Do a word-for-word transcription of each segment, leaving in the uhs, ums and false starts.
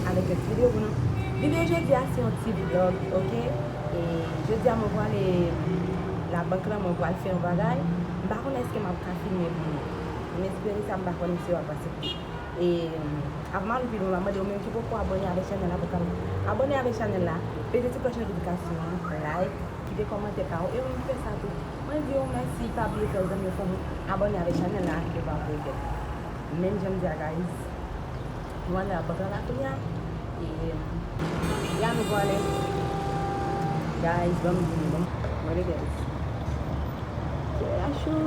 avèk yon ti videyo pou nou. Videyo jodi a se yon ti vlog, oke? E jodi a mwen pwale labank lan, mwen pral fè yon bagay. M pa konnen èske m ap ka filme pou nou. M espere sa, m pa konnen si w ap aksepte. E avan m al pi lwen, m ap mande ou menm ki poko abòne avèk chanèl la pou w ka abòne avèk chanèl la, peze ti klòch notifikasyon an, like, kite kòmantè pa ou. E wi, fè sa tou. Mwen di ou mèsi, pa bliye fè zanmi ou, fanmi abòne avèk chanèl la, yo pa regrèt. Menm jan m di a, guys, nou ale labank lan la kounye a. E ya nou pwale. Guys, ban m di nou, bon. Mwen de guys. Tè a cho.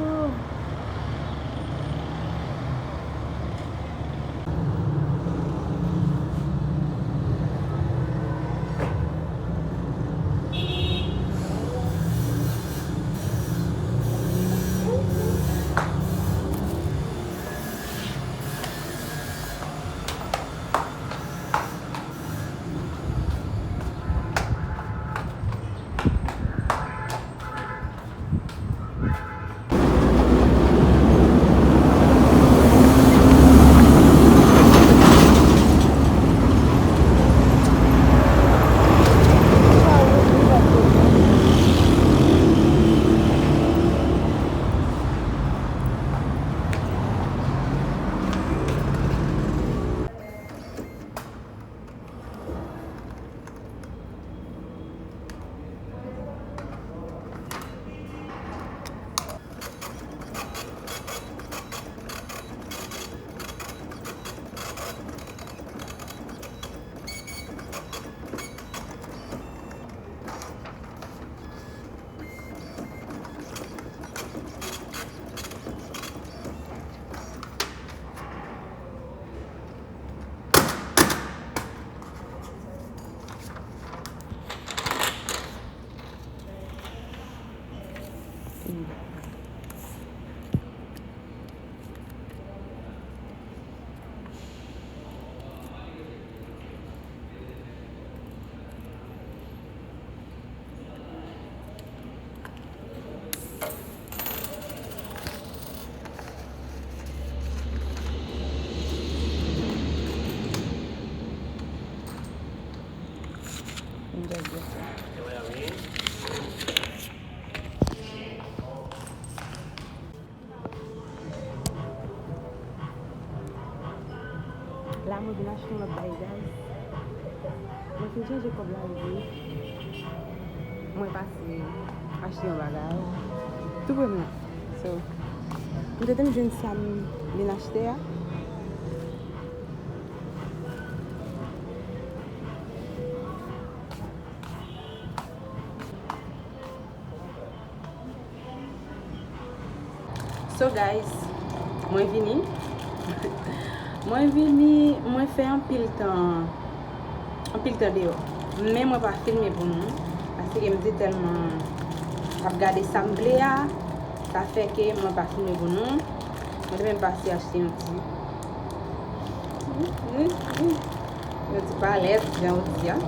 La mwen vin achte yon lòt bagay, guys. Mwen fin chanje kòb la, wi. Mwen pase achte yon bagay. Tou premye. So, m te, te m jwenn sa m vin achte a. So guys, mwen vini. Mwen vini, mwen fè anpil tan, anpil tan deyò. Men mwen pa filme pou nou, paske m te tèlman ap gade sa m vle a, sa fè ke mwen pa filme pou nou. Mwen te menm pase achte yon ti, yon ti palèt, jan ou di a.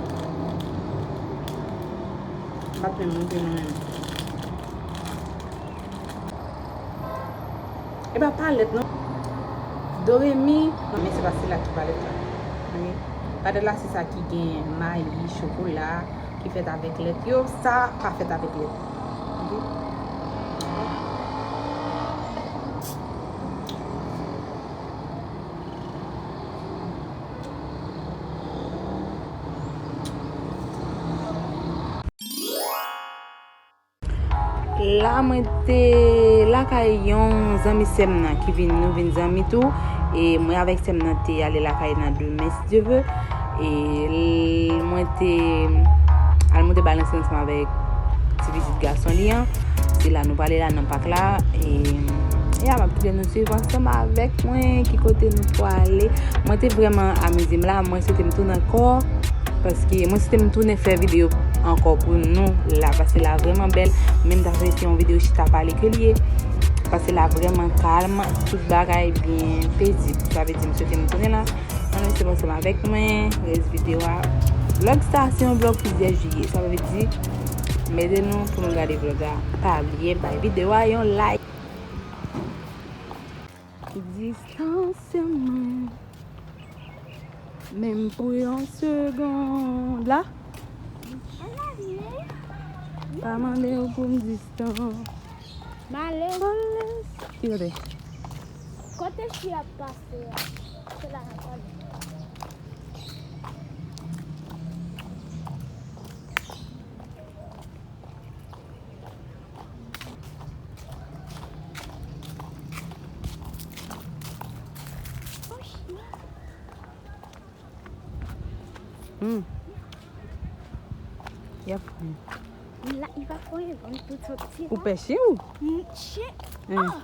M pa t menm montre nou menm. E pa palèt non. Doremi. Non, men se pa sila ki palèt la. Wi. Palèt la se sa ki gen mayi, chokola, ki fèt avèk lèt yo. Sa pa fèt avèk lèt. Oke? La mwen te lakay yon zanmi sè m nan ki vin, nou vin zanmi tou. E mwen avèk sè m nan te ale lakay nan demen, si Dye ve. E l-, mwen te al moute balanse ansanm avèk ti pitit gason li an. Se la nou prale la nan pak la. E, e a, m ap kite nou swiv ansanm avèk mwen ki kote nou prale. Mwen te vrèman amize m la. Mwen swete m tounen ankò. Paske mwen swete m tounen fè videyo ankò pou nou la, paske la vrèman bèl. Menm ta se yon videyo chita pale ke li ye. Paske la vrèman kalm, tout bagay byen pezib. Sa vle di m swete m tounen la. Ann rete ansanm avèk mwen, rès videyo a. Vlòg sa se yon vlòg plizyè jiyè. Sa vle di, m ede nou pou nou gade vlòg la. Pa bliye bay videyo a yon like. Distans mwen. Menm pou yon segond la. Pa mande yo pou m distan. Male. Ki kote? Kote fi ap pase a? Se la nan kòl. Hmm. Y ap fouye. La, il va fouiller dans tout son petit. Ou pè chen ou? Hmm, chen. Hmm. Ah!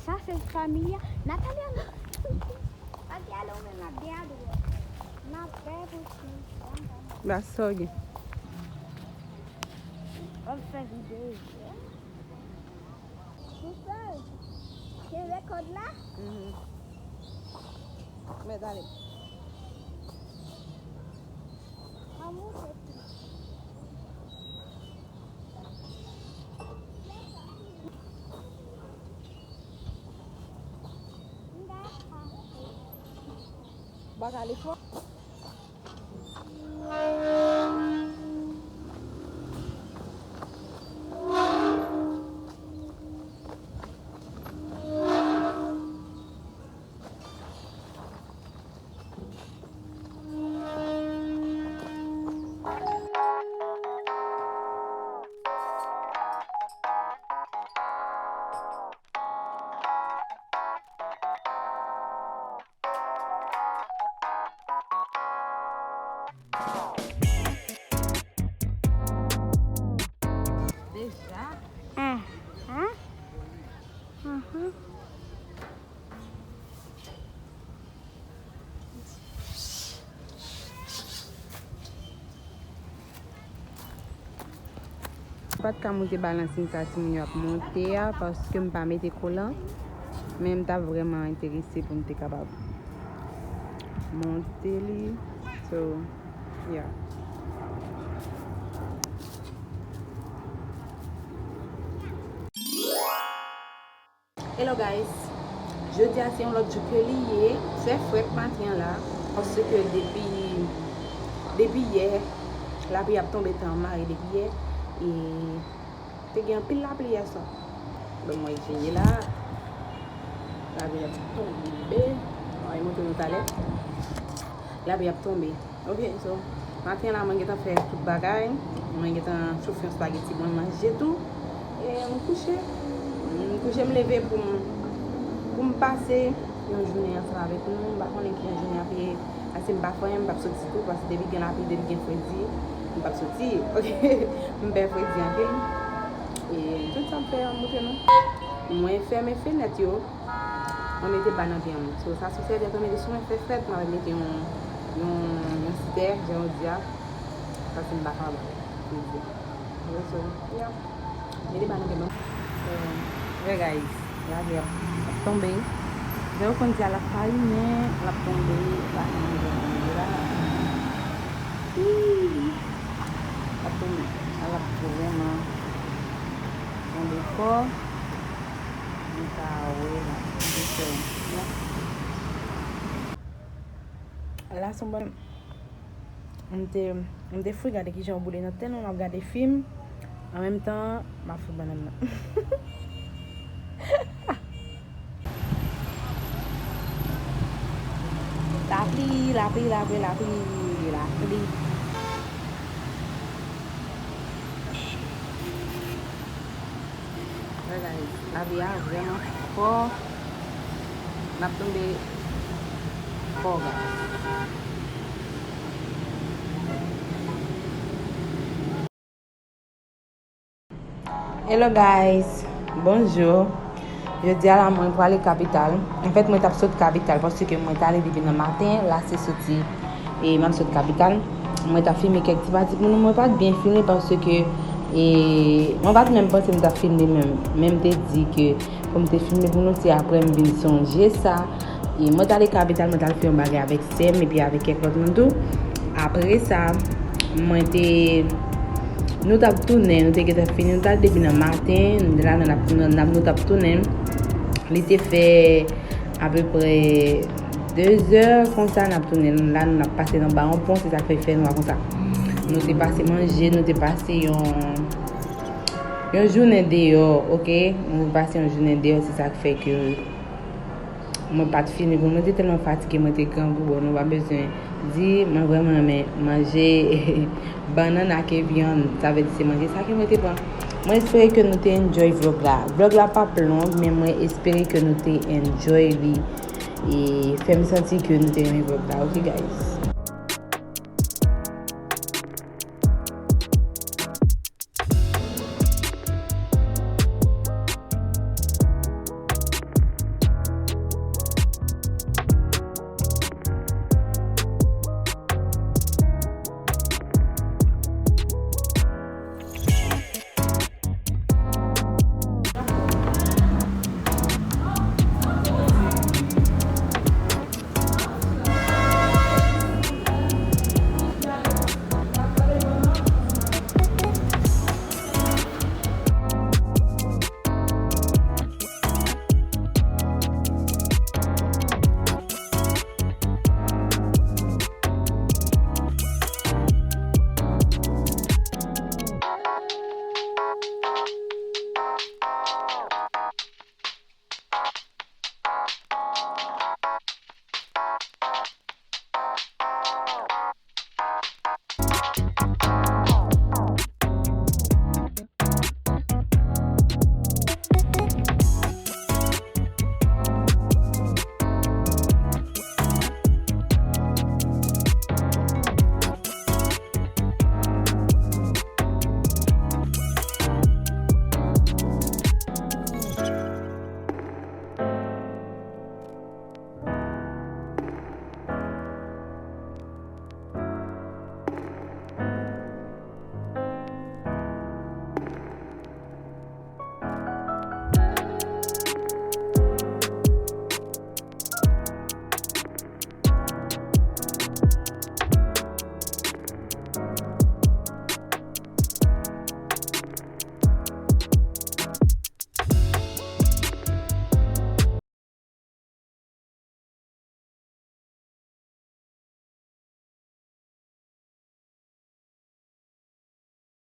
Sa se familya. Natalia, non. Natalia, ou menm ap gen adrès. N ap fè pou chen. Ba sa w gen. W ap fè videyo. Poutèl, kenbe kòd la. Mhm. Mèt ale. An moute tou. Bak ale fò. Deja? Mhm. Mhm. M pa t ka moute balansin sa timoun yo ap monte a, paske m pa mete kolan. Men m ta vrèman enterese pou m te kapab monte li. So, yeah. Hello guys, jodi a se yon lòt jou ke li ye. Fè frèt maten an la, paske depi, depi yè, lapli ap tonbe tan mare depi yè, e te gen anpil lapli yè swa. Bon, mwen je ye la, lapli ap tonbe, mwen montre nou talè, lapli ap tonbe. Ok, so, maten la, mwen gentan fè tout bagay. Mwen gentan chofe yon spageti pou mwen manje tou. E m kouche. M kouche, m leve pou m, pou m pase yon jounen ansanm avèk nou. M pa konnen kijan jounen ap ye. Paske m pa fè anyen, m p ap soti tou. Paske depi gen lapli, depi gen fredi, m p ap soti. Ok, m pè fredi anpil. E tout sa m fè, m montre nou. Mwen fèmen fenèt yo. Mwen mete ba nan pye m. So, sa sou sèvyèt mwen mete sou mwen fè frèt, mwen mete yon, yon, yon sitè, jan yo di a, paske m pa kapab fredi. Ok, so, yeah. Mete ba nan pye m. So, yeah, guys, lapli ap, ap tonbe. Jan yo konn di a, l ap fayinen, l ap tonbe, ba nan jan tonbe la. Ii, l ap tonbe. L ap vrèman tonbe fò. M ka wè la, m te fè, la se yon bon, m te, m te fou gade kijan yo boule nan tè nou, m ap gade fim, an menm tan, m ap fou bannann nan. Lapli, lapli, lapli, lapli, lapli. Wè, guys, lapli a vrèman fò. L ap tonbe fò, guys. Hello guys, bonjou. Jodi a la mwen prale kapital. Anfèt mwen t ap sot kapital paske mwen t ale depi nan maten, la se soti e m ap sot kapital. Mwen t ap filme kèk ti pati pou nou, mwen pa t byen filme paske e mwen pa t menm panse m t ap filme menm. Men m te di ke pou m te filme pou nou, se apre m vin sonje sa. E mwen t ale kapital, mwen t al fè yon bagay avèk sè m epi avèk kèk lòt moun tou. Apre sa, mwen te, nou t ap tounen, nou te gentan fini, nou t al depi nan maten, nou te la, n ap, n ap, nou t ap tounen. Li te fè apeprè De zè konsa, n ap tounen la, n ap pase nan ba yon pon, se sa k fè fè nwa konsa. Nou te pase manje, nou te pase yon yon jounen deyò, oke? Nou pase yon jounen deyò, se sa k fè ke mwen pa t fini pou mwen te tèlman fatige, mwen te grangou. Bon, nou pa bezwen di, mwen vrèman renmen manje bannann ak vyann, sa vle di se manje sa ke mwen te pran. Mwen espere ke nou te enjoy vlog la. Vlog la p ap long, men mwen espere ke nou te enjoy li. E fè m santi ke nou te renmen vlog la, oke, guys?